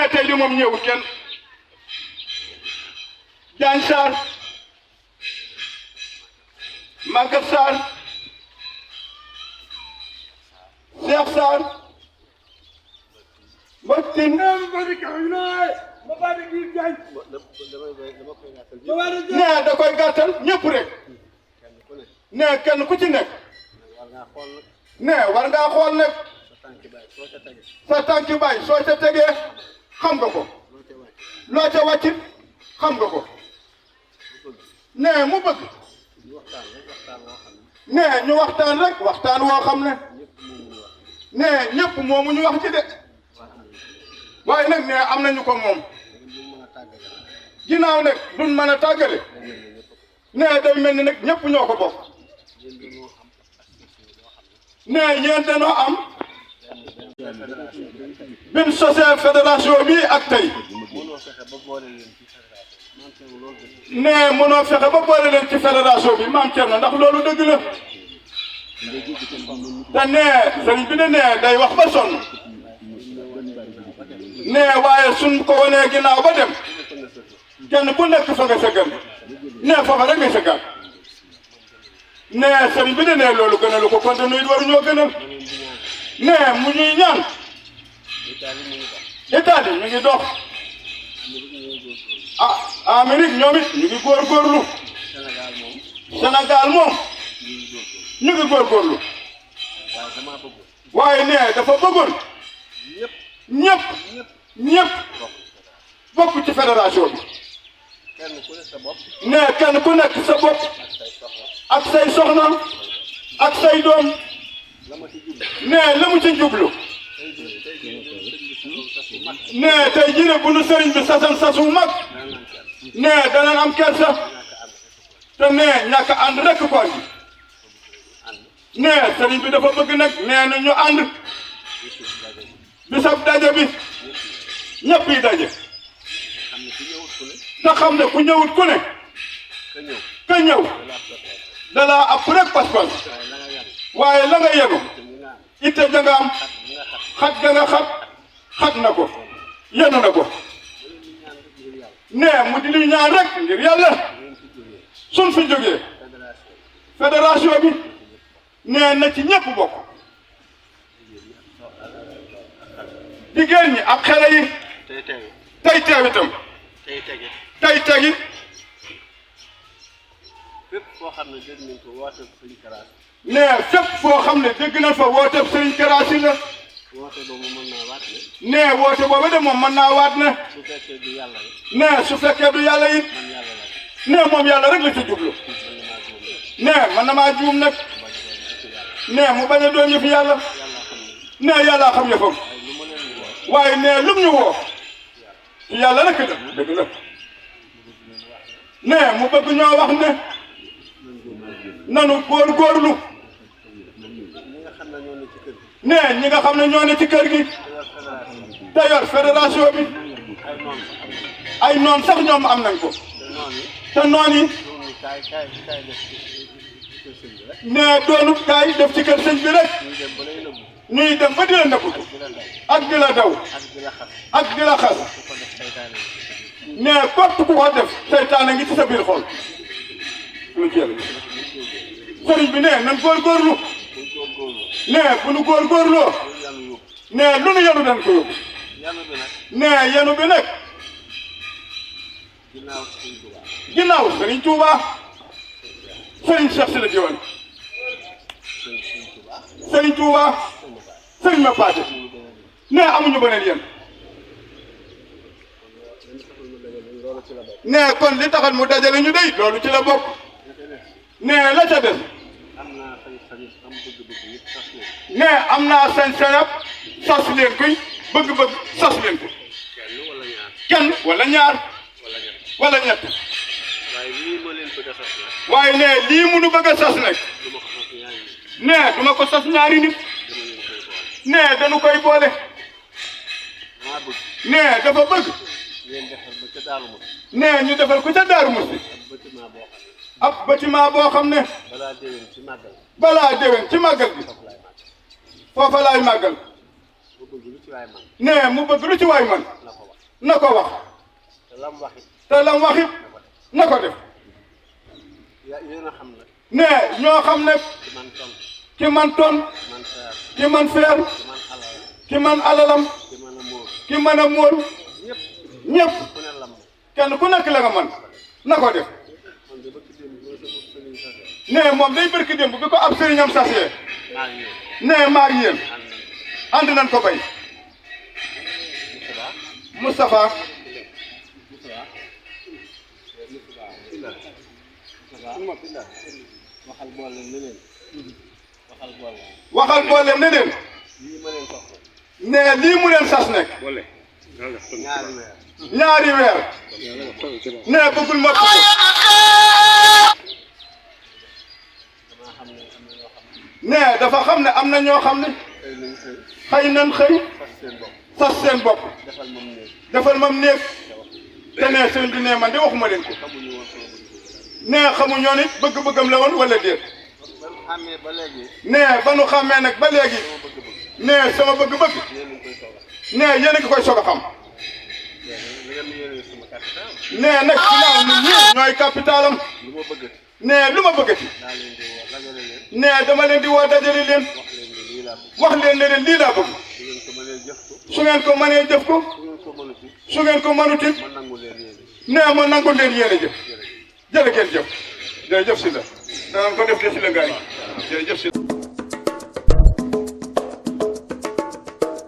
nee tey di moom ñëwul kenn Diagne Sarr Maguette Sarr Cheikh Sarr Mbacke nee da koy gàttal ñëpp rek nee kenn ku ci nekk nee war ngaa xool nag sa tànki baay soo ca tegee xam nga ko loo ca wàccit xam nga ko nee mu bëgg nee ñu waxtaan rek waxtaan woo xam ne nee ñëpp moomu ñu wax ci de waaye nag nee am nañu ko moom ginnaaw nag duñ mën a tàggale nee day mel ni nag ñëpp ñoo ko bokk nee yéen dañoo am bin sosee fédération bi ak tey nee mënoo fexe ba boole leen ci fédération bi maam Thierno ndax loolu dëgg la te nee sëriñ bi ne nee day wax ba sonn nee waaye suñ ko wanee ginnaaw ba dem kenn ku nekk fa nga sëggal nee foofa rek ngay sëggal nee sëriñ bi ne nee loolu gënalu ko kon nuy waruñoo gënal nee mu ñuy ñaan Italie ñu ngi dox Amérique ñoom it ñu ngi góorgóorlu Sénégal moom ñu ngi góorgóorlu waaye nee dafa bëggoon ñëpp bokk ci fédération bi nee kenn ku nekk sa bopp ak say soxna ak say doom nee la mu ci jublu nee tey jii bu nu sëriñ bi sasan sasu mag nee danañ am kersa te nee ñàkk ànd rek ko andi nee sëriñ bi dafa bëgg nag nee na ñu ànd bisab daje bi ñëpp yi daje te xam ne ku ñëwut ku ne ka ñëw dalaa ab rek pas-pas waaye la nga yenu itte ja nga am xat ga nga xat na ko yenu na ko nee mu di lu ñaan rek ngir yàlla suñ fi jógee fédération bi nee na ci ñëpp bokk jigéen ñi ak xale yi tey teew itam tey tegi fépp foo xam ne dégg nañ ko wooteeb Sëriñ Kara Si nee fépp foo xam ne dégg nañ fa wooteeb Sëriñ Kara Si la woote boobu mën naa waat ne nee woote boobu de moom mën naa waat ne su fekkee du yàlla rek nee su fekkee du yàlla it man yàlla la nee moom yàlla rek la ci jublu nee man na maa juum nag nee mu bañ a doon yëfi yàlla nee yàlla xam yëfam waaye nee lum ñu woo ci yàlla rek la dëgg la nee mu bëgg ñoo wax ne nanu góorgóorlu nee ñi nga xam ne ñoo ne ci kër gi te yor fédération bi ay noon sax ñoom am nañ ko te noon yi nee doonu kaay def ci kër sëñ bi rek ñuy dem ba di la nëbbutu ak di la daw ak di la xas nee kott ku ko def seytaane ngi ci sa biir xol sëriñ bi nee nan góorgóorlu nee bu nu góorgóorloo nee lu nu yenu dañ ko yóbbu nee yenu bi nag ginnaaw sëriñ Tuuba sëriñ Cheikh si la jiwan sëriñ Tuuba sëriñ ma paate nee amuñu beneen yéen nee kon li taxal mu dajale ñu dey loolu ci la bokk nee la ca des nee am naa sañ-sañab sas leen koy bëgg-bëgg sas leen ko kenn wala ñaar wala ñett waaye nee lii mu nu bëgg a sas nag nee duma ko sas ñaari nit nee dañu koy boole nee dafa bëgg nee ñu defal ko ca Daaru Musti ab bâtiment boo xam ne balaa déwén ci màggal bi foofa laay màggal nee mu bëgg lu ci waay man na ko wax te lam waxit te lam waxit na ko def yéen a xam nag ne ñoo xam ne ci man ton ki man ton man feer ki man feer ci man alal ki man alalam ci man a móor ki mën a móol ñëpp ñëpp ku ne lam kenn ku nekk la nga man na ko def man de bëgg démb loolu sama sëriñ sase ne moom day barki démb bi ko ab sëriñam sasee maa ngi yéen ne maag yéen ànd nañ ànd nañ ko bay Moustapha Moustapha waxal boole ne leen waxal boole waxal boole ne leen lii ma leen soxla ne lii mu leen sas nekk ñaari weer ñaari weer ne bëggul mokk ko damaa xam ne am na ñoo xam ne dafa xam ne am na ñoo xam ne xëy nañ xëy xëy nañ xëy fas seen bopp sas seen bopp defal moom néeg defal mam néeg te ne sëriñ bi ne man de waxuma leen ko xamuñu woon sama bëgg ne xamuñoo ni bëgg-bëggam la woon wala déet ba xàmmee ba léegi ne ba nu xàmmee nag ba léegi sama bëgg-bëgg ne sama bëgg-bëgg yéen a ngi koy soxla ne yéen a ngi koy soog a xam li ngeen yéene sama capital ne nag ginnaaw ñun ñii ñooy capitalam lu ma bëggati ne lu ma bëggati daa leen di woo ragale leen ne dama leen di woo dajale leen wax leen ne lii laa bëgg wax leen ne leen lii laa bëgg su ngeen ko mënee jëf ko su ngeen ko mënee jëf ko su ngeen ko mënuti su ngeen ko mënuti ma nangu leen yéene ne ma nangu leen yéen a jëf jërëjëf jërë ngeen jëf jërëjëf si la danañ ko def de si la gars yi jërëjëf si la